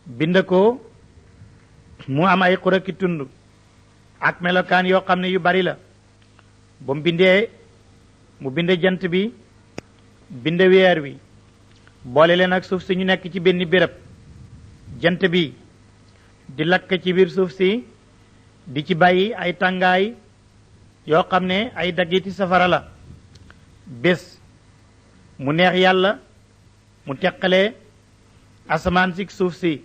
bind ko mu am ay xura ki tund ak melokaan yoo xam ne yu bari la ba mu bindee mu bind jant bi bind weer wi boole leen ak suuf si ñu nekk ci benn béréb jant bi di lakk ci biir suuf si di ci bàyyi ay tàngaay yoo xam ne ay daggiti safara la bés mu neex yàlla mu teqalee asamaan si suuf si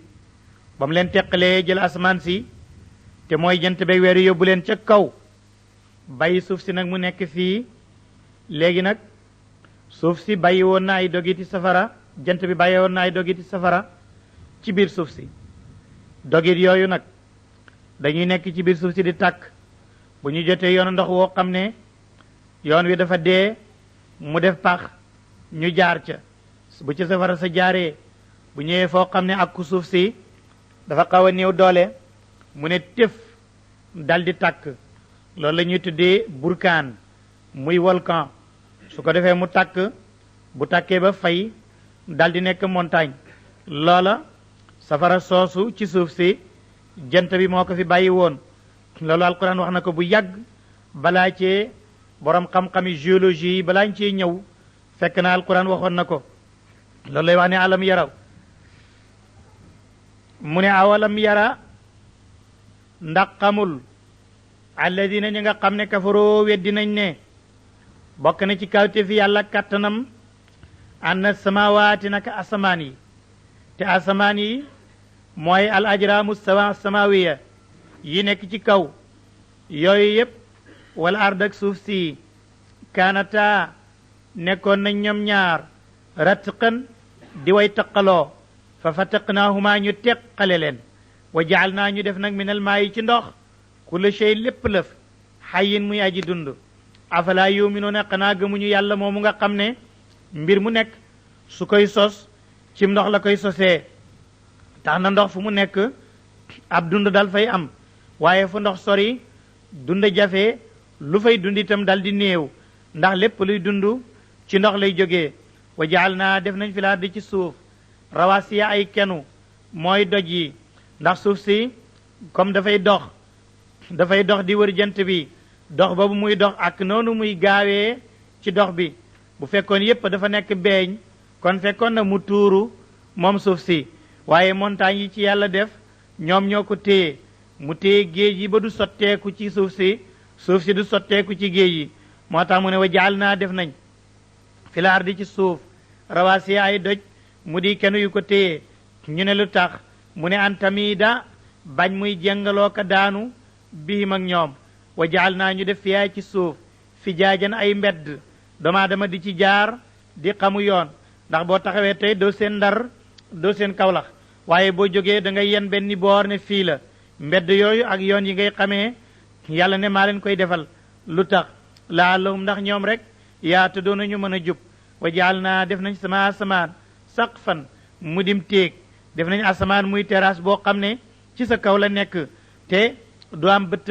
ba mu leen teqalee jël asamaan si te mooy jant beeg weer yi yóbbu leen ca kaw bàyyi suuf si nag mu nekk fii léegi nag suuf si bàyyi woon na ay dogiti safara jant bi bàyyi woon na ay dogiti safara ci biir suuf si dogit yooyu nag dañuy nekk ci biir suuf si di tàkk bu ñu jotee yoonu ndox woo xam ne yoon wi dafa dee mu def pax ñu jaar ca bu ci safara sa jaaree bu ñëwee foo xam ne ak ku suuf si dafa xaw a néew doole mu ne tëf dal di tàkk loolu la ñuy tuddee burkaan muy volcan su ko defee mu tàkk bu tàkkee ba fay dal di nekk montagne loola safara soosu ci suuf si jant bi moo ko fi bàyyi woon loolu alquran wax na ko bu yàgg balaa cee borom xam-xami géologie yi balaañ cee ñëw fekk na alquran waxoon na ko loolu lay wax ne alam yaraw mu ne awalam yara ndax xamul alladina ñi nga xam ne kafaroo weddi nañ ne bokk na ci kawte fi yàlla kàttanam anna samawaati naka asamaan yi te asamaan yi mooy al ajraamu samawiya yi nekk ci kaw yooyu yépp wala ard ak suuf si kaanata nekkoon nañ ñoom ñaar ratqan di way taqaloo fa fataqnaahuma ñu teqale leen wa jaal naa ñu def nag minal maa yi ci ndox kulla shay lépp lëf xayin muy aji dund afala yuminuuna xanaa gëmuñu yàlla moomu nga xam ne mbir mu nekk su koy sos cim ndox la koy sosee tax na ndox fu mu nekk ab dund dal fay am waaye fu ndox sori dund jafe lu fay dund itam dal di néew ndax lépp luy dund ci ndox lay jógee wa jaal naa def nañ fi laa di ci suuf rawasiya ay kenu mooy doj yi ndax suuf si comme dafay dox di wër jant bi dox boobu muy dox ak noonu muy gaawee ci dox bi bu fekkoon yépp dafa nekk beeñ kon fekkoon na mu tuuru moom suuf si waaye montagne yi ci yàlla def ñoom ñoo ko téye mu téye géej yi ba du sotteeku ci suuf si du sotteeku ci géej yi moo tax mu ne wa jaal naa def nañ fil ardi ci suuf rawasiya ay doj mu di kenn yu ko téye ñu ne lu tax mu ne antamida bañ muy jëngaloo ka daanu biim ak ñoom wa jaal naa ñu def fiyaa ci suuf fi jaajan ay mbedd doomu dama di ci jaar di xamu yoon ndax boo taxawee tey doo seen Ndar doo seen Kawlax waaye boo jógee da ngay yen benn boor ne fii la mbedd yooyu ak yoon yi ngay xamee yàlla ne maa leen koy defal lu tax laallahum ndax ñoom rek yaata doona ñu mën a jub wa jaal naa def nañ sama asamaan saqfan mu dim téeg def nañ asamaan muy terrasse boo xam ne ci sa kaw la nekk te du am bëtt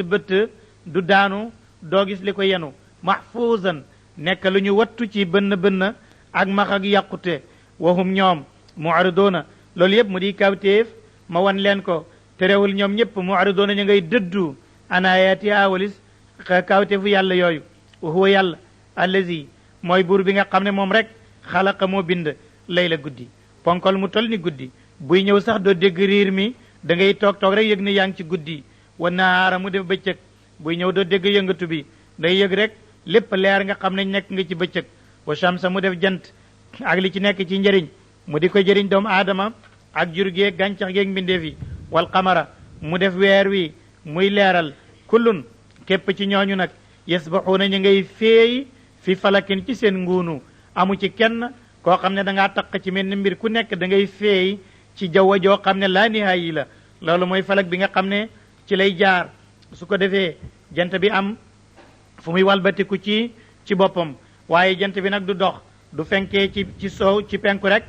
du daanu doo gis li ko yenu mahfuuzan nekk lu ñu wattu ci bënn ak max ak yàqute waxum ñoom mu'ridoona loolu yëpp mu di kawtéef ma wan leen ko terewul ñoom ñëpp mu'ridoona ñu ngay dëddu an ayaati awalis kawtéefu yàlla yooyu wa huwa yàlla allazi mooy buur bi nga xam ne moom rek xalaqa moo bind layla guddi ponkol mu tol ni guddi buy ñëw sax doo dégg riir mi da ngay toog rek yëg ne yaa ngi ci guddi wa nahaara mu def bëccëg buy ñëw doo dégg yëngatu bi day yëg rek lépp leer nga xam ne nekk nga ci bëccëg wa shamsa mu def jant ak li ci nekk ci njëriñ mu di ko jëriñ doomu aadama ak jur geeg gàncax geeg mbindeef yi wal qamara mu def weer wi muy leeral kullun képp ci ñooñu nag yasbaxuuna ñu ngay féey fi falakin ci seen nguunu amu ci kenn koo xam ne da ngaa taq ci mel ni mbir ku nekk da ngay féey ci jaww joo xam ne laa nihaayi la loolu mooy falak bi nga xam ne ci lay jaar su ko defee jant bi am fu muy walbatiku ci boppam waaye jant bi nag du dox du fenkee ci sow ci penku rek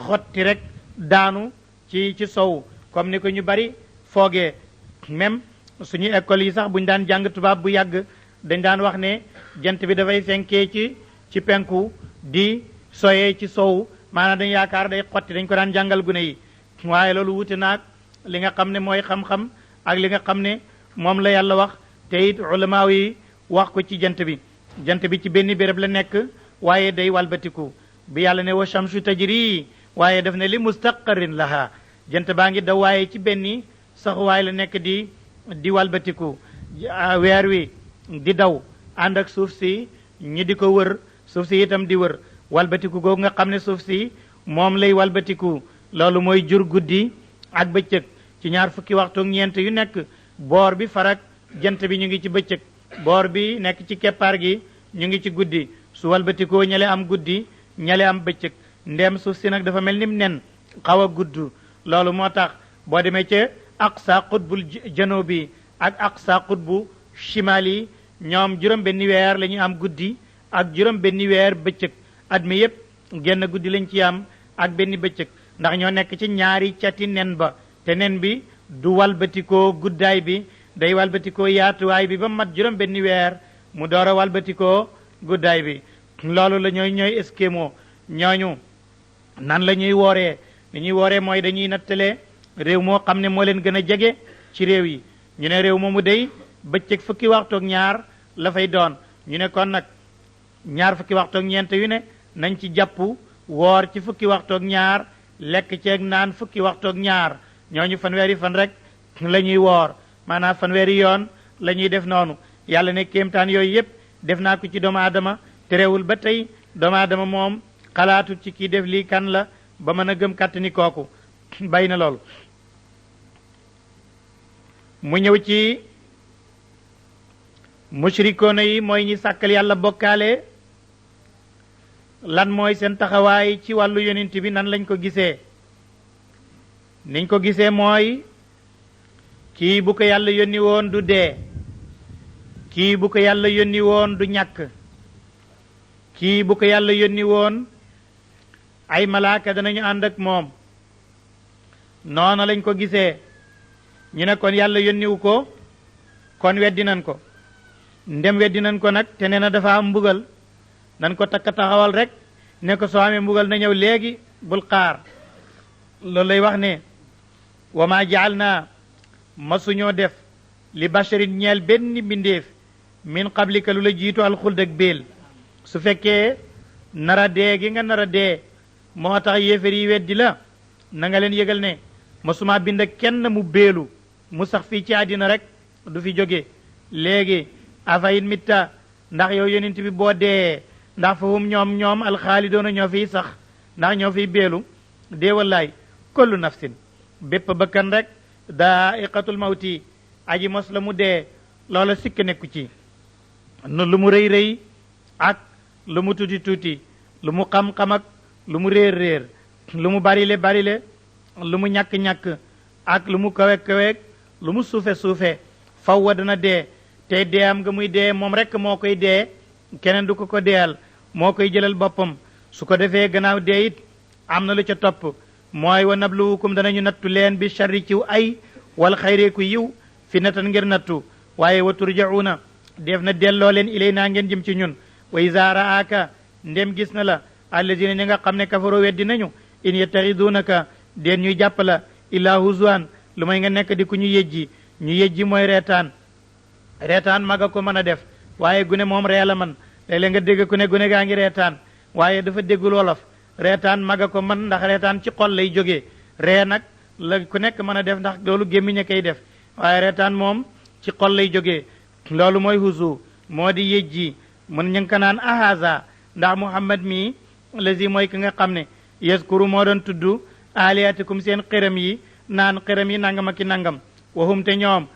xotti rek daanu ci sow comme ni ko ñu bari foogee même suñu école yi sax buñ daan jàng tubaab bu yàgg dañ daan wax ne jant bi dafay fenkee ci penku di soyee ci sow maanaam dañ yaakaar day xotti dañ ko daan jàngal gune yi waaye loolu wuute naag li nga xam ne mooy xam-xam ak li nga xam ne moom la yàlla wax te it ulamaaw yi wax ko ci jant bi ci benn béréb la nekk waaye day walbatiku bi yàlla ne wa shamsu tajri waaye daf ne li mustaqarrin laha jant baa ngi daw waaye ci benn saxuwaay la nekk di walbatiku weer wi di daw ànd ak suuf si ñi di ko wër suuf si itam di wër walbatiku googu nga xam ne suuf si moom lay walbatiku loolu mooy jur guddi ak bëccëg ci ñaar fukki waxtu ak ñeent yu nekk boor bi farak jant bi ñu ngi ci bëccëg boor bi nekk ci keppaar gi ñu ngi ci guddi su walbatikoo ñale am guddi ñale am bëccëg ndem suuf si nag dafa mel ni nen xaw a gudd loolu moo tax boo demee ca aqsa qutbul janubi ak aqsa qutbu shimali ñoom juróom benni weer la ñu am guddi ak juróom benni weer bëccëg at mi yépp genn guddi lañ ci am ak benn bëccëg ndax ñoo nekk ci ñaari cati nen ba te nen bi du walbatikoo guddaay bi day walbatikoo yaatuwaay bi ba mat juróom benni weer mu door a walbatikoo guddaay bi loolu la ñooy eskimo ñooñu nan la ñuy wooree li ñuy wooree mooy dañuy nattale réew moo xam ne moo leen gën a jege ci réew yi ñu ne réew moomu day bëccëg fukki waxtu ak ñaar la fay doon ñu ne kon nag ñaar fukki waxtu ak ñeent yu ne nañ ci jàpp woor ci fukki waxtu ak ñaar lekk ceeg naan fukki waxtu ak ñaar ñooñu fanweeri fan rek la ñuy woor maanaam fanweeri yoon la ñuy def noonu yàlla ne kéemtaan yooyu yépp def naa ko ci doomu aadama terewul ba tey doomu aadama moom xalaatut ci kii def lii kan la ba mën a gëm kàttani kooku bay na loolu mu ñëw ci mushrikoona yi mooy ñi sàkkal yàlla bokkaale lan mooy seen taxawaay ci wàllu yonent bi nan lañ ko gisee niñ ko gisee mooy kii bu ko yàlla yónni woon du dee kii bu ko yàlla yónni woon du ñàkk kii bu ko yàlla yónni woon ay malaaka danañu ànd ak moom noona lañ ko gisee ñu ne kon yàlla yónniwu ko kon weddi nañ ko ndem weddi nañ ko nag te nee na dafa am mbugal nan ko takk taxawal rek ne ko soo amee mbugal na ñëw léegi bul xaar loolu lay wax ne wa ma jaal naa masuñoo def li basharin ñeel benn mbindeef min qablika lu la jiitu alxuld ak béel su fekkee nara dee gi nga nara dee moo tax yéefar yi weddi la na nga leen yëgal ne masuma bind kenn mu béelu mu sax fii ci àddina rek du fi jóge léegi afayin mitta ndax yow yonent bi boo dee ndax fahum ñoom alxaalidoona ñoo fiy sax ndax ñoo fiy béelu dee wallaay kullu nafsin bépp bakkan rek daa'iqatul mawti aji mos la mu dee loola sikk nekku ci nu lu mu rëy rëy ak lu mu tuuti tuuti lu mu xam-xam ak lu mu réer réer lu mu barile barile lu mu ñàkk-ñàkk ak lu mu kawe kaweeg lu mu suufe suufe faw wa dana dee tey dee am nga muy dee moom rek moo koy dee keneen du ko ko deyal moo koy jëlal boppam su ko defee gannaaw dee it am na lu ca topp mooy wa nabluwukum danañu nattu leen bi charri ciw ay wal xayreeku yiw fitnatan ngir nattu waaye wa turjauna def na delloo leen ilay naa ngeen jëm ci ñun wa iza raaka ndem gis na la allazina ñi nga xam ne kafaroo weddi nañu in yattaxidunaka deen ñuy jàpp la illaa huzwan lu may nga nekk di ku ñu yejji mooy reetaan maga ko mën a def waaye gune moom ree la man léeg-léeg nga dégg ku ne gune gaa ngi reetaan waaye dafa déggul wolof reetaan maga ko man ndax reetaan ci xol lay jógee ree nag la ku nekk mën a def ndax loolu gémmiñ a koy def waaye reetaan moom ci xol lay jógee loolu mooy huzu moo di yejji mën ñu ngi ko naan ahaza ndax muhammad mi lazi mooy ki nga xam ne yaskuru moo doon tudd aliyatikum seen xiram yi naan xiram yi nangam ak ki nangam waxum te ñoom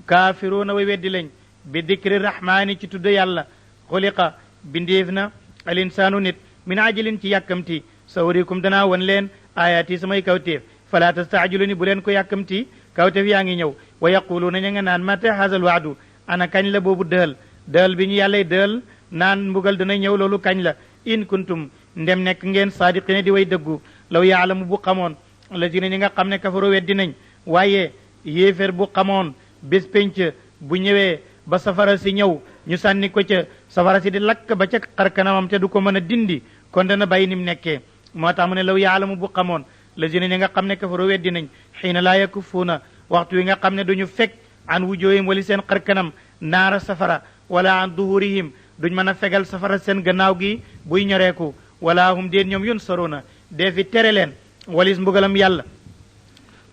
kaafiruuna way weddi lañ bi dikri rahmaani ci tudd yàlla xuliqa bindeef na al insaanu nit min ajilin ci yàkkamti sawrikum danaa won leen ayaati samay kawteef fala tastaajiluni bu leen ko yàkkamti kawteef yaa ngi ñëw wa yaquluuna ña nga naan mata haazal waadu ana kañ la boobu dëhal bi ñu yàllay dëhal naan mbugal dana ñëw loolu kañ la in kuntum ndem nekk ngeen saadiqine di way dëggu law yaalamu bu xamoon lazina ñi nga xam ne kafaro weddi nañ waaye yéeféer bu xamoon bés pénc bu ñëwee ba safara si ñëw ñu sànni ko ca safara si di lakk ba ca xar kanamam te du ko mën a dindi kon dana bàyyi ni mu nekkee moo tax mu ne law yaalamu bu xamoon lazina ñi nga xam ne kafaru weddi nañ xiina laa yakufuuna waxtu wi nga xam ne duñu fekk an wujoohim wali seen xarkanam naara safara wala an duhurihim duñ mën a fegal safara seen gannaaw gi buy ñoreeku wala hum déen ñoom yunsaruna dee fi tere leen walis mbugalam yàlla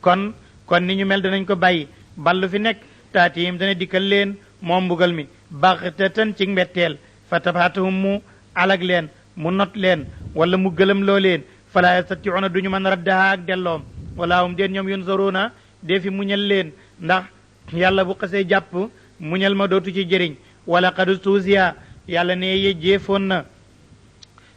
kon ni ñu mel danañ ko bàyyi ballu fi nekk taatihim dana dikkal leen moom mbugal mi baxtatan ci mbetteel fa tabaatuhum mu alag leen mu not leen wala mu gëlëm loo leen fala yastatiuna duñu mën raddaha ak delloom wala hum déen ñoom yunsaruna dee fi muñal leen ndax yàlla bu xasee jàpp muñal ma dootu ci jëriñ wala qad stuusiya yàlla ne yejjeefoon na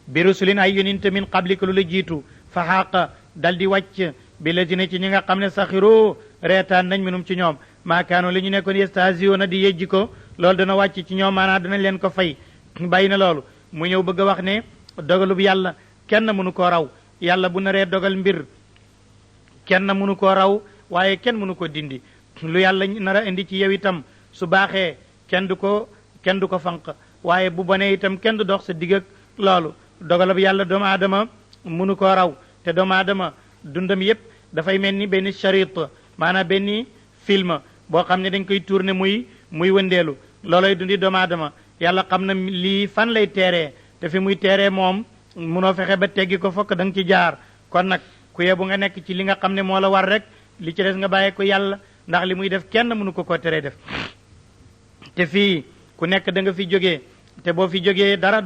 bi rusulin ay yonent min qablika lu la jiitu fa xaaqa dal di wàcc bi lazina ci ñi nga xam ne saxiru reetaan nañ minum ci ñoom maakaano li ñu nekkoon yestasiyoona di yejji ko loolu dana wàcc ci ñoom maanaam danañ leen ko fay bàyyi na loolu mu ñëw bëgg a wax ne dogalub yàlla kenn mënu koo raw yàlla bu naree dogal mbir kenn mënu koo raw waaye kenn mënu ko dindi lu yàlla nar a indi ci yow itam su baaxee kenn du ko fanq waaye bu bonee itam kenn du dox sa digg ak loolu dogalab yàlla doomu aadama mënu koo raw te doomu aadama dundam yépp dafay mel ni benn charit maanaam benn film boo xam ne dañ koy tourner muy wëndeelu looloy dundi doomu aadama yàlla xam na lii fan lay teeree te fi muy teeree moom munoo fexe ba teggi ko fokk da nga ci jaar kon nag ku yebu nga nekk ci li nga xam ne moo la war rek li ci des nga bàyyee ko yàlla ndax li muy def kenn mënu ko teree def te fii ku nekk da nga fi jógee te boo fi jógee dara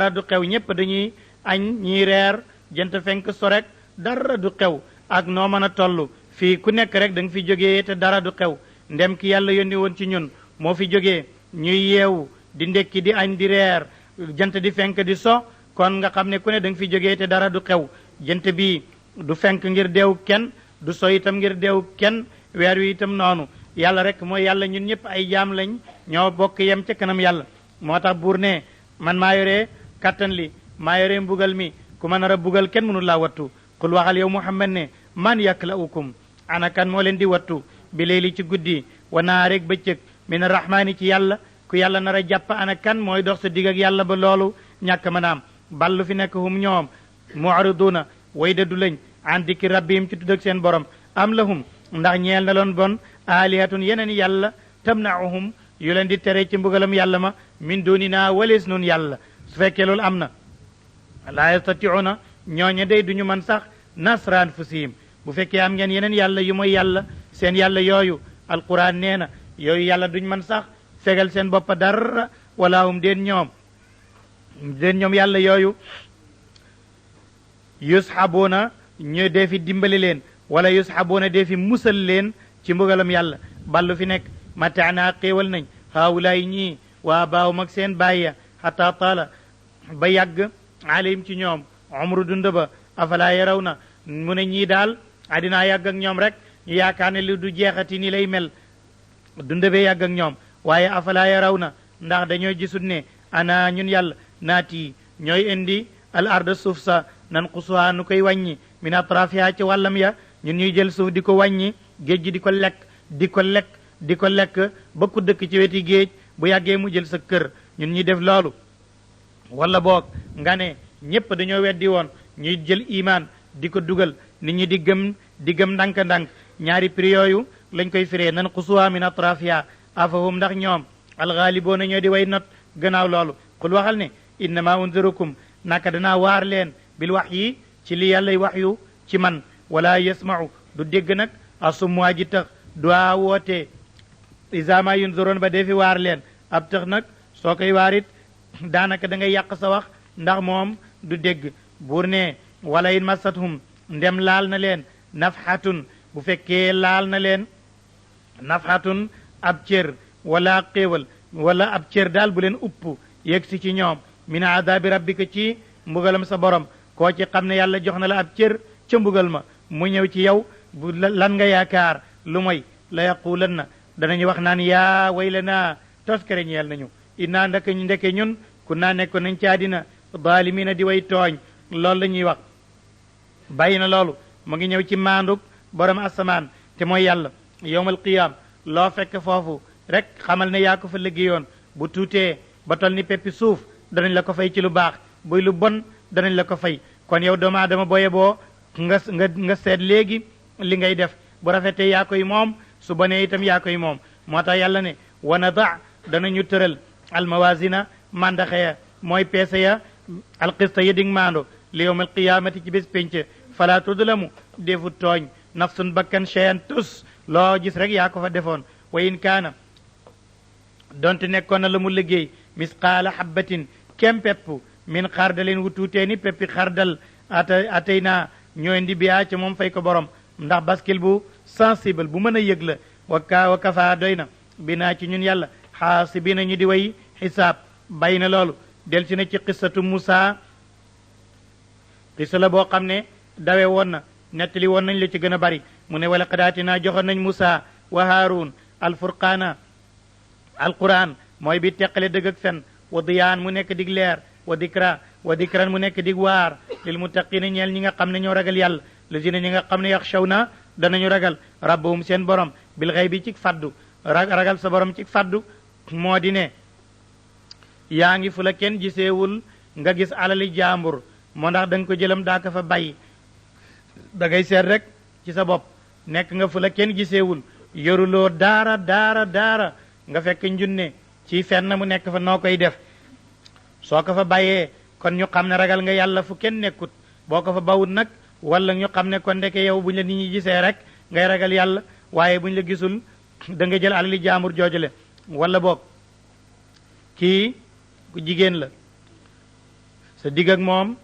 du xew ñépp dañuy añ ñiy reer jënt fenk sorek dara du xew ak noo mën a toll fii ku nekk rek da nga fi jógee te dara du xew ndem ki yàlla yónni woon ci ñun moo fi jógee ñuy yeewu di ndekki di añ di reer jant di fenk di so kon nga xam ne ku ne da nga fi jógee te dara du xew jant bi du fenk ngir deew kenn du so itam ngir deew kenn weer wi itam noonu yàlla rek mooy yàlla ñun ñëpp ay jaam lañ ñoo bokk yem ca kanam yàlla moo tax buur ne man maa yoree kattan li maa yoree mbugal mi ku ma nar a bugal kenn mënu laa wattu qul waxal yow muhammad ne man yaklaukum ana kan moo leen di wattu bi leeli ci guddi wa naareeg bëccëg min arrahmaani ci yàlla ku yàlla nar a jàpp ana kan mooy dox sa digg ak yàlla ba loolu ñàkk manaam ballu fi nekk hum ñoom mu'riduna way dëddu lañ an dikri rabbihim ci tudd ak seen borom am lahum ndax ñeel na loon bon alihatun yeneen yàlla tamnauhum yu leen di tere ci mbugalam yàlla ma min dunina walees nun yàlla su fekkee loolu am na laa yastatiuna ñooñe day duñu man sax nasra anfusihim bu fekkee am ngeen yeneen yàlla yu mooy yàlla seen yàlla yooyu alquran nee na yooyu yàlla duñ man sax fegal seen boppa dara wala hum den ñoom yàlla yooyu yushabuuna ñu dee fi dimbali leen wala yushabuuna dee fi musal leen ci mbugalam yàlla ballu fi nekk mataana xéewal nañ haawulaay ñii waa baawum ak seen bàyya xata taala ba yàgg alayhim ci ñoom umru dund ba afala yaraw na mu ne ñii daal addinaa yàgg ak ñoom rek ñu yaakaar ne li du jeexati ni lay mel dund bee yàgg ak ñoom waaye afala yaraw na ndax dañoo gisut ne ana ñun yàlla naati ñooy indi al arda suuf sa nan xusuha nu koy wàññi min atrafiha ci wàllam ya ñun ñuy jël suuf di ko wàññi géej gi di ko lekk ba ku dëkk ci weti géej bu yàggee mu jël sa kër ñun ñuy def loolu wala boog nga ne ñépp dañoo weddi woon ñuy jël iman di ko dugal nit ñi di gëm ndànk-ndànk ñaari prix yooyu lañ koy firee nan xusuha min atrafiha afahum ndax ñoom alxaaliboona ñoo di way not gannaaw loolu xul waxal ne innama unzirukum naka danaa waar leen bil wax yi ci li yàllay wax yu ci man wala yasmau du dégg nag asummu aji tax duwaa wootee isama yunziroon ba dee fi waar leen ab tax nag soo koy waarit daanaka da ngay yàq sa wax ndax moom du dégg buur ne wala in massathum ndem laal na leen nafhatun bu fekkee laal na leen nafhatun ab cër wala xéewal wala ab cër daal bu leen upp yegg si ci ñoom min adabi rabbika ci mbugalam sa borom koo ci xam ne yàlla jox na la ab cër ca mbugal ma mu ñëw ci yow bu lan nga yaakaar lu moy la yaqulan na danañu wax naan yaa waylana toskare ñeel nañu innaa ndeke ñun ku naa nekkoon nañ ci àddina zaalimina di way tooñ loolu la ñuy wax bàyyi na loolu mu ngi ñëw ci maanduk borom asamaan te mooy yàlla yowmal qiyaam loo fekk foofu rek xamal ne yaa ko fa liggéeyoon bu tuutee ba tol ni peppi suuf danañ la ko fay ci lu baax buy lu bon danañ la ko fay kon yow doomu aadama booye boo nga seet léegi li ngay def bu rafetee yaa koy moom su bonee itam yaa koy moom moo tax yàlla ne wa nada danañu tëral almawasina mandaxe ya mooy peese ya alqista ya dig maando li yawm alqiyamati ci bés pénc fala tudlamu defu tooñ nafsun bakkan cheyan tus loo gis rek yaa ko fa defoon wa in kaana donte nekkoon na la mu liggéey misqaala habbatin kem pepp min xardalin wu tuutee ni peppi xardal atay naa ñoo indi biyaa ca moom fay ko borom ndax baskil bu sensible bu mën a yëg la wa kafa doy na bi naa ci ñun yàlla xaasibiina ñu di way xisaab bay na loolu del si na ci qissatu Musa qissa la boo xam ne dawe woon na nettali woon nañ la ci gën a bari mu ne wala qadaati naa joxoon nañ Musa wa Haarun alfurqaana alquran mooy bi teqale dëgg ak fen wa diyaan mu nekk dig leer wa dikran mu nekk dig waar lil muttaqina ñeel ñi nga xam ne ñoo ragal yàlla lazina ñi nga xam ne yaxshawna danañu ragal rabbahum seen borom bil ghaybi ci faddu ragal sa borom ci faddu moo di ne yaa ngi fu la kenn giseewul nga gis alali jaambur moo ndax da nga ko jëlam daa ko fa bàyyi da ngay seet rek ci sa bopp nekk nga fu la kenn giseewul yoruloo daara nga fekk njunne ci fenn mu nekk fa noo koy def soo ko fa bàyyee kon ñu xam ne ragal nga yàlla fu kenn nekkut boo ko fa bawut nag wala ñu xam ne kon ndeke yow buñ la nit ñi gisee rek ngay ragal yàlla waaye buñ la gisul da nga jël alali jaambur joojule wala boog kii ku jigéen la sa digg ak moom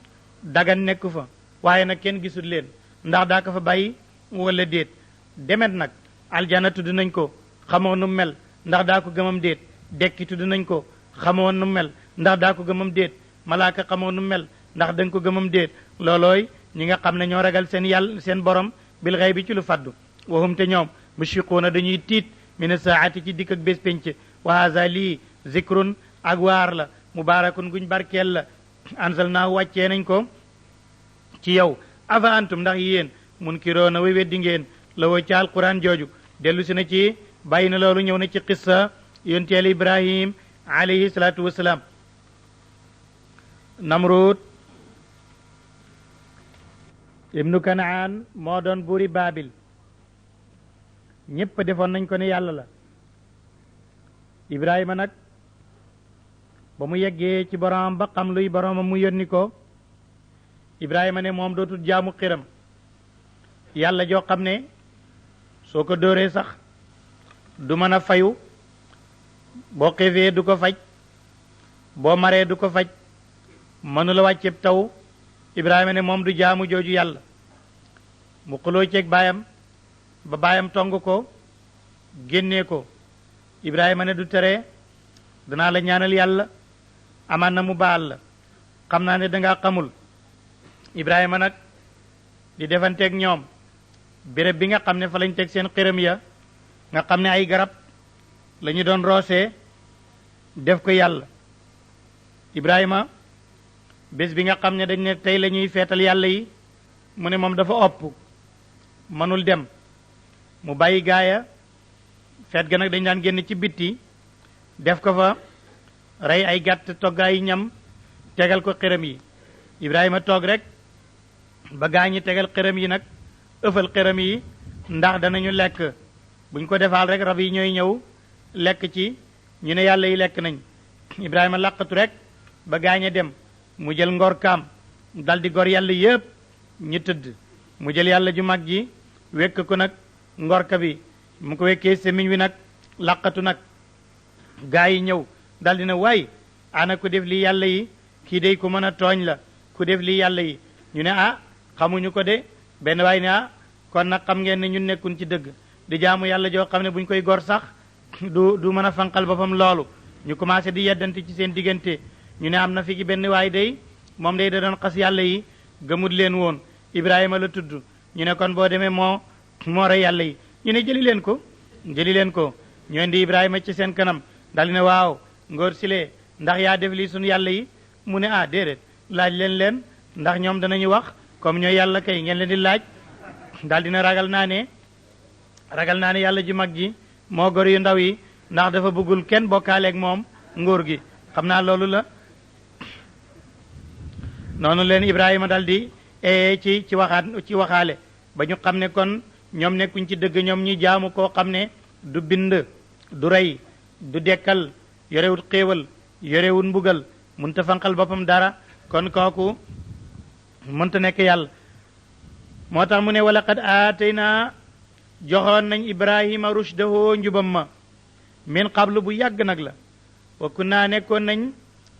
dagan nekku fa waaye nag kenn gisul leen ndax daa ko fa bàyyi wala déet demet nag aljana tudd nañ ko xamoo nu mel ndax daa ko gëmam déet dekki tudd nañ ko xamoo nu mel ndax daa ko gëmam déet malaaka xamoo nu mel ndax da nga ko gëmam déet loolooy ñi nga xam ne ñoo ragal seen yàlla seen borom bil xëy bi ci lu faddu waxum te ñoom mushfiquuna dañuy tiit mina saati ci dikk ak bés pénc wa haza lii zikrun ak waar la mubaarakun guñ barkeel la anzalnaahu wàccee nañ ko ci yow afa antum ndax yéen munkiroona way weddi ngeen la woo ci alquran jooju dellu si na ci bàyyi na loolu ñëw na ci qissa yonteel ibrahim alayhi salaatu wasalaam namrud ibnu kanaan moo doon buuri baabil ñépp defoon nañ ko ne yàlla la ibrahima nag ba mu yeggee ci boromam ba xam luy boromam mu yónni ko ibrahima ne moom dootul jaamu xiram yàlla joo xam ne soo ko dóoree sax du mën a fayu boo xiifee du ko faj boo maree du ko faj mënu la wàcceeb taw ibrahima ne moom du jaamu jooju yàlla mu xuloo ceeg baayam ba baayam tong ko génnee ko ibrahima ne du tere danaa la ñaanal yàlla amaan na mu baal la xam naa ne dangaa xamul ibrahima nag di defanteeg ñoom béréb bi nga xam ne fa lañ teg seen xiram ya nga xam ne ay garab la ñu doon roosee def ko yàlla ibrahima bés bi nga xam ne dañ ne tey la ñuy feetal yàlla yi mu ne moom dafa opp mënul dem mu bàyyi gaaya feet ga nag dañ daan génn ci bitti def ko fa rey ay gàtt togg ay ñam tegal ko xiram yi ibrahima toog rek ba gaa ñi tegal xiram yi nag ëffal xiram yi ndax danañu lekk buñ ko defaal rek rab yi ñooy ñëw lekk ci ñu ne yàlla yi lekk nañ ibrahima laqatu rek ba gaañe dem mu jël ngor kaam dal di gor yàlla yépp ñi tëdd mu jël yàlla ju mag ji wekk ko nag ngorka bi mu ko wekkee semiñ wi nag laqatu nag gaa yi ñëw dal di ne waay ana ku def lii yàlla yi kii dey ku mën a tooñ la ku def lii yàlla yi ñu ne ah xamuñu ko de benn waay ne ah kon nag xam ngeen ne ñun nekkun ci dëgg di jaamu yàlla joo xam ne buñ koy gor sax du mën a fanqal boppam loolu ñu commencé di yeddante ci seen diggante ñu ne am na fi ki benn waay day moom day da doon xas yàlla yi gëmut leen woon ibrahima la tudd ñu ne kon boo demee moo rey yàlla yi ñu ne jëli leen ko ñu indi ibrahima ci seen kanam dal di ne waaw ngóor silee ndax yaa def lii suñu yàlla yi mu ne ah déedéet laaj leen ndax ñoom danañu wax comme ñooy yàlla kay ngeen leen di laaj dal dina ragal naa ne yàlla ji mag ji moo gor yu ndaw yi ndax dafa bëggul kenn bokkaaleeg moom nguur gi xam naa loolu la noonu leen ibrahima dal di ci waxaale ba ñu xam ne kon ñoom nekkuñ ci dëgg ñoom ñi jaamu koo xam ne du bind du rey du dekkal yorewut xéewal yorewut mbugal munta fanqal boppam dara kon kooku mënta nekk yàlla moo tax mu ne wala qad aatayna joxoon nañ ibrahima rushdahu njubam ma min qablu bu yàgg nag la wa kunna nekkoon nañ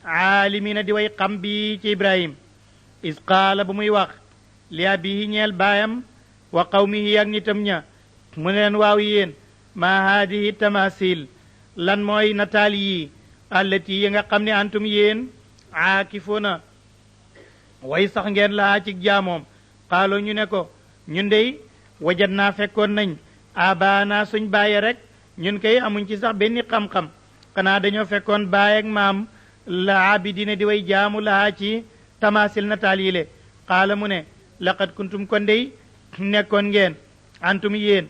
aalimina di way xam bi ci ibrahim is qaala bu muy wax li abihi ñeel baayam wa qawmihi ak nitam ña mu ne leen waaw yéen maa haadihi tamasil lan mooy nataal yi allati yi nga xam ne antum yéen aakifuuna way sax ngeen laa ci jaamoom xaaloo ñu ne ko ñun dey wajat naa fekkoon nañ abaana suñ bàyyi rek ñun kay amuñ ci sax benn xam-xam xanaa dañoo fekkoon baay ak maam la abidina di way jaamu laa ci tamasil nataal yi le xaala mu ne laqad kuntum kon dey nekkoon ngeen antum yéen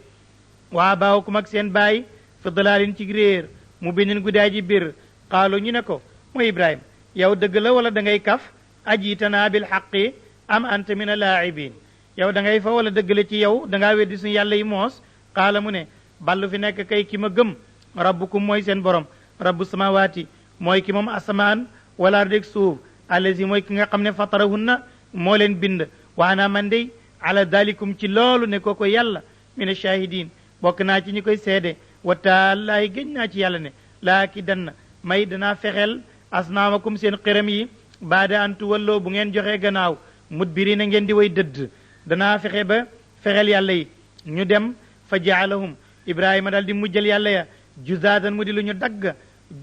waa baawukum ak seen baay fi dalaalin ci réer mu binin guddaay ji bir xaalu ñu ne ko mooy ibrahima yow dëgg la wala da ngay kaf ajitanaa bil xaqi am anta min alaa'ibin yow da ngay fa wala dëgg la ci yow da ngaa weddi suñu yàlla yi moos xaala mu ne ballu fi nekk kay ki ma gëm rabbukum mooy seen borom rabbu samawaati mooy ki moom asamaan wala dég suuf allazi mooy ki nga xam ne fatarahunna moo leen bind waana man dey ala dalikum ci loolu ne kooko yàlla min ashahidin bokk naa ci ñi koy seede wa taalaahi gëñ naa ci yàlla ne laa ki dann may danaa fexeel asnaamakum seen xiram yi baada an tuwalloo bu ngeen joxee gannaaw mudbirina ngeen di way dëdd danaa fexe ba fexeel yàlla yi ñu dem fa jaalahum ibrahima daal di mujjal yàlla ya juzaadan mu di lu ñu dagg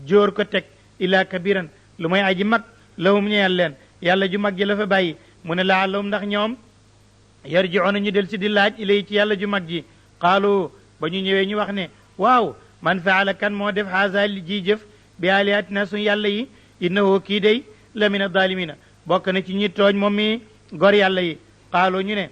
jóor ko teg ila kabiran lu may aji mag lahum ñeel leen yàlla ju mag ji la fa bàyyi mu ne laalahum ndax ñoom yarji'una ñu del si di laaj ilay ci yàlla ju mag ji qaalu ba ñu ñëwee ñu wax ne waaw man faala kan moo def haasa ji jëf bi alihatina suñu yàlla yi innahu kii day la min adaalimina bokk na ci ñi tooñ moom mi gor yàlla yi qaalu ñu ne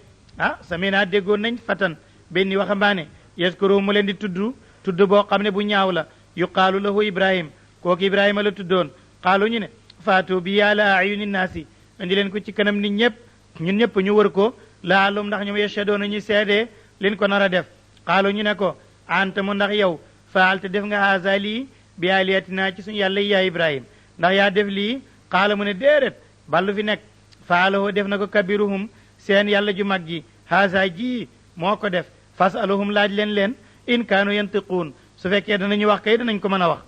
samina déggoon nañ fatan benn waxambaane yaskuru mu leen di tudd boo xam ne bu ñaaw la yuqaalu lahu ibrahim kooku ibrahima la tuddoon qaalu ñu ne faatu bi ala ayuni naasi indi leen ko ci kanam nit ñëpp ñun ñëpp ñu wër ko laalum ndax ñoom yashhadoona ñu seede leen ko nar a def qaalu ñu ne ko anta mu ndax yow faalta def nga haasa lii bi aliyatina ci suñu yàlla yi yaa ibrahim ndax yaa def lii qaala mu ne déedéet ballu fi nekk faalahu def na ko kabiruhum seen yàlla ju mag ji haasa ji moo ko def fasaluhum laaj leen in kaanu yantiquun su fekkee danañu wax kay danañ ko mën a wax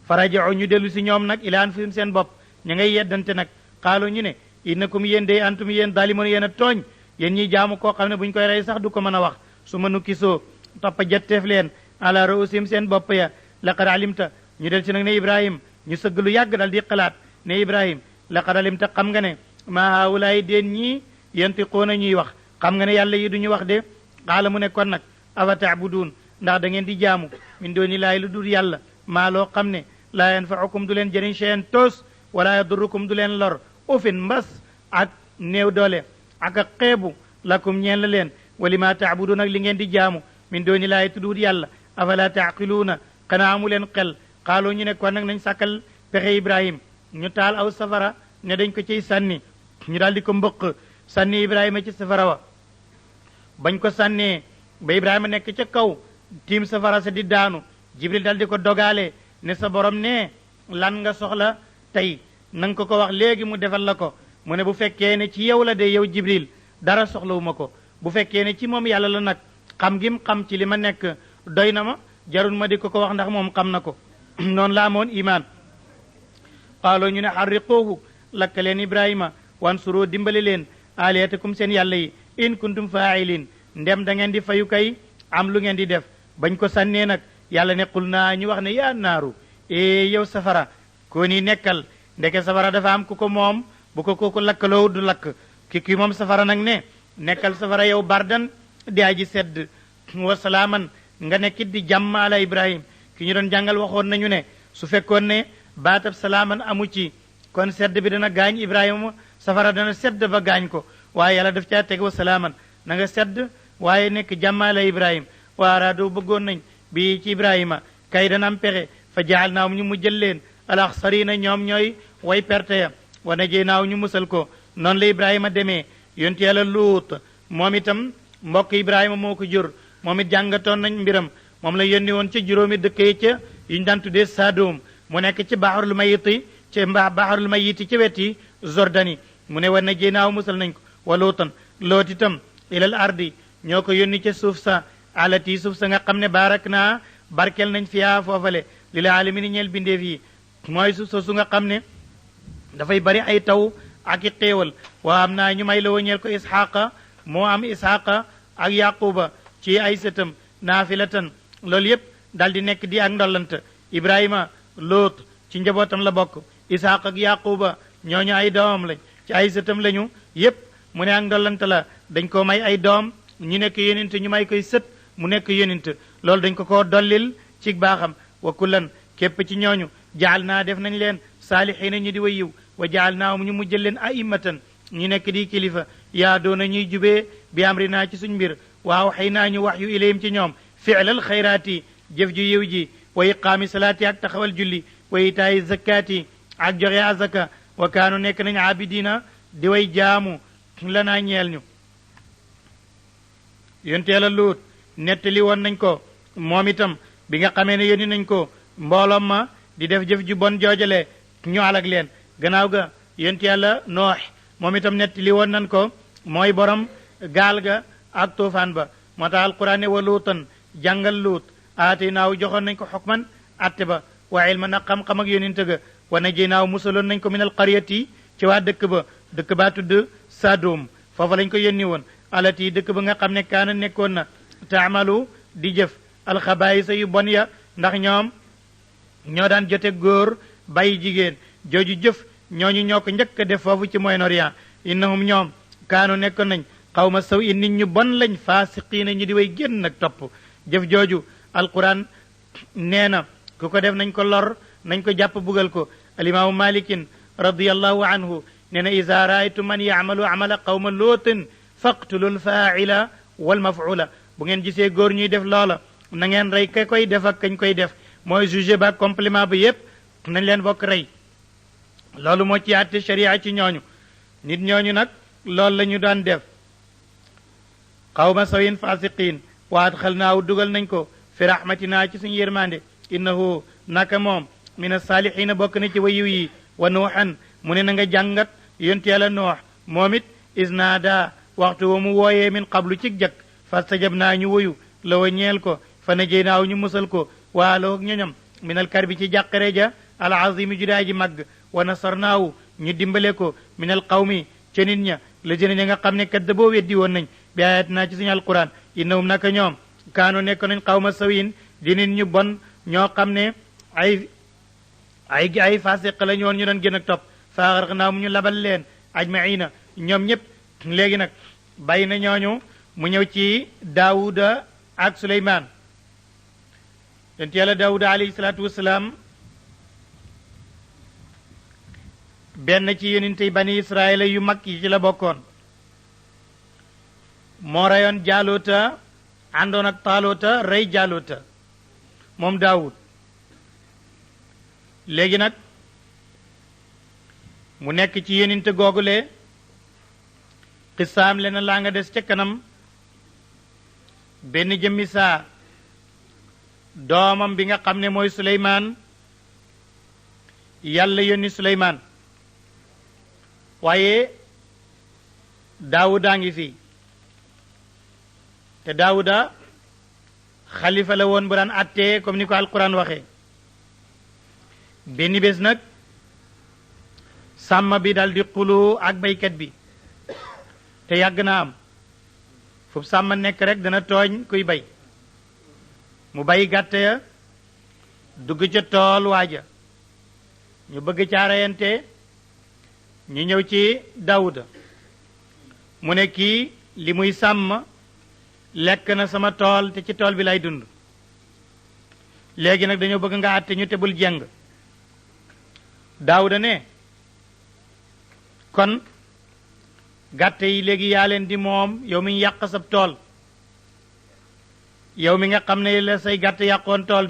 faraja'u ñu dellu si ñoom nag ila anfusihim seen bopp ñu ngay yeddante nag qaalu ñu ne innakum yéen day antum yéen daalimoon yéen a tooñ yéen ñiy jaamu koo xam ne bu ñu koy rey sax du ko mën a wax su ma nukkisoo toppa jetteef leen ala ruusim seen bopp ya laqad alimta ñu del si nag ne ibrahim ñu sëgg lu yàgg dal di xalaat ne ibrahim laqad alimta xam nga ne maa haawulaay déen ñii yantiquuna ñuy wax xam nga ne yàlla yi duñu wax de qaala mu ne kon nag afa taabuduun ndax da ngeen di jaamu min dooni laay lu dul yàlla maa loo xam ne laa yanfaukum du leen jëriñ shay'an toos wala yadurrukum du leen lor ufin mbas ak néew doole ak a xeebu lakum ñeen la leen wali ma taabuduun ak li ngeen di jaamu min dooni laay tuddut yàlla afala taaqiluuna xanaa amu leen xel xaaloo ñu ne kon nag nañ sàkkal pexe ibrahim ñu taal aw safara ne dañ ko ciy sànni ñu daal di ko mbëq sànni ibrahima ci safara wa bañ ko sànnee ba ibrahima nekk ca kaw tiim safara sa di daanu jibril dal di ko dogaale ne sa borom ne lan nga soxla tey na nga ko wax léegi mu defal la ko mu ne bu fekkee ne ci yow la de yow jibril dara soxlawuma ko bu fekkee ne ci moom yàlla la nag xam gim xam ci li ma nekk doy na ma jarul ma di ko wax ndax moom xam na ko noonu la amoon iman qaaloo ñu ne harriquuhu lakka leen ibrahima wansuru dimbale leen aliyatakum seen yàlla yi in kuntum faa'ilin ndem da ngeen di fayu kay am lu ngeen di def bañ ko sànnee nag yàlla ne qul naa ñu wax ne yaa naaru yow safara koo ni nekkal ndeke safara dafa am ku ko moom bu ko kooku lakkaloo du lakk ki moom safara nag ne nekkal safara yow bardan di aji sedd wa salaaman nga nekkit di jàmm ala ibrahim ki ñu doon jàngal waxoon nañu ne su fekkoon ne baatab salaaman amu ci kon sedd bi dana gaañ ibrahima safara dana sedd ba gaañ ko waaye yàlla daf caa teg wa salaaman na nga sedd waaye nekk jàmm ala ibrahim wa araado bëggoon nañ bi ci ibrahima kay dana am pexe fa jaal naaw ñu mu jël leen alaxsarina ñoom ñooy way perte ya wa najey naaw ñu musal ko noonu la ibrahima demee yonent yàlla luut moom itam mbokk Ibrahima moo ko jur moom it jàngatoon nañ mbiram moom la yónni woon ca juróomi dëkk yi ca yu ñu daan tuddee Sadum mu nekk ci Baharul Mayiti ci Baharul Mayiti ci weti Jordani mu ne wa najjaynaahu musal nañ ko wa luutan loot itam ilal ardi ñoo ko yónni ca suuf sa alati suuf sa nga xam ne baarak naa barkel nañ fiyaa foofale lil aalamiina ñeel bindeef yi mooy suuf sa su nga xam ne dafay bari ay taw ak i xéewal waa am naa ñu may la ñeel ko isxaqa moo am isxaqa ak yaquba ci ay sëtam naafilatan loolu yépp dal di nekk di ak ndollant ibrahima loot ci njabootam la bokk isxaq ak yaquba ñooñu ay doomam lañ ci ay sëtam lañu yépp mu ne ak ndollant la dañ ko may ay doom ñu nekk yonent ñu may koy sët mu nekk yonent loolu dañ ko koo dollil ci baaxam wa kullan képp ci ñooñu jaal naa def nañ leen saalixiina ñu di way yiw wa jaal naa ñu mujjal leen a'immatan ñu nekk di kilifa yaa doona ñuy jubee bi amri naa ci suñ mbir waaw xëy naa ñu wax yu ilayhim ci ñoom fi'lal xayraati jëf ju yiw ji wa iqaami salaati ak taxawal julli wa itaayi zakkaati ak joxe azaka wa kaanu nekk nañ abidina di way jaamu lanaa ñeel ñu yonte yàlla luut nettali woon nañ ko moom itam bi nga xamee ne yónni nañ ko mbooloom ma di def jëf ju bon joojale ñu alag leen gannaaw ga yonte yàlla noox moom itam nettali woon nañ ko mooy borom gaal ga ak tuufaan ba moo tax alquran ne wa luutan jàngal luut aatay naaw joxoon nañ ko xukman atte ba wa ilman ak xam-xam ak yóninte ga wa najaynaahu musaloon nañ ko min al qaryati ci waa dëkk ba dëkk baa tudd Sadum foofa lañ ko yónni woon alati dëkk ba nga xam ne kaana nekkoon na taamalu di jëf alxabaayisa yu bon ya ndax ñoom ñoo daan jote góor bàyyi jigéen jooju jëf ñooñu ñoo ko njëkk a def foofu ci Moyen-Orient innahum ñoom kaanu nekkoon nañ xawma saw i nit ñu bon lañ faasiqiina ñu di way génn nag topp jëf jooju alquran nee na ku ko def nañ ko lor nañ ko jàpp bugal ko alimaamu malikin radiallahu anhu nee na iza raaytu man yaamalu amala qawma lootin faqtulu lfaaila walmafula bu ngeen gisee góor ñuy def loola na ngeen rey ka koy def ak kañ koy def mooy juge ba complément bi yépp nañ leen bokk rey loolu moo ci àtte sharia ci ñooñu nit ñooñu nag loolu la ñu daan def qawma sawin fasiqin wa adxalnaahu dugal nañ ko fi rahmatina ci suñu yërmande innahu naka moom min asaalihina bokk na ci wayiw yi wa nuuxan mu ne na nga jàngat yonte yàlla noox moom it isnaada waxtu wa mu wooyee min qablu ci jëkk fastajab naa ñu woyu la wa ñeel ko fa najeynaaw ñu musal ko waa la ñoñam min al karbi ci jàqare ja al azimi judaa ji màgg wa nasarnaahu ñu dimbale ko min al qawmi ca nit ña la jëne ña nga xam ne kadda boo weddi woon nañ bi ayat naa ci suñu alquran innahum naka ñoom kaano nekk nañ qawma sawiin di nit ñu bon ñoo xam ne ay fasiq la ñu woon ñu doon gën a topp faaxaraq naa mu ñu labal leen ajmaina ñoom ñëpp léegi nag bàyyi na ñooñu mu ñëw ci daawuda ak suleymaan yonent yàlla daawuda alayhi salaatu wasalaam benn ci yonentey bani israila yu mag yi ci la bokkoon moo reyoon jaaloota àndoon ak taaloota rey jaaloota moom daawud léegi nag mu nekk ci yonente googule xisaam lena laa nga des ca kanam benn jëmmi saa doomam bi nga xam ne mooy suleymaan yàlla yónni suleymaan waaye daawudaa ngi fi te daawuda xalifa la woon bu daan attee comme ni ko alquran waxee benn bés nag sàmm bi dal di xuloo ak baykat bi te yàgg na am foofu sàmm nekk rek dana tooñ kuy bay mu bay gàtt ya dugg ca tool waaja ñu bëgg ca reyante ñu ñëw ci Daawuda mu ne kii li muy sàmm lekk na sama tool te ci tool bi lay dund léegi nag dañoo bëgg nga àtte ñu te bul jeng Daawuda ne kon gàtt yi léegi yaa leen di moom yow mi yàq sab tool yow mi nga xam ne la say gàtt yàqoon tool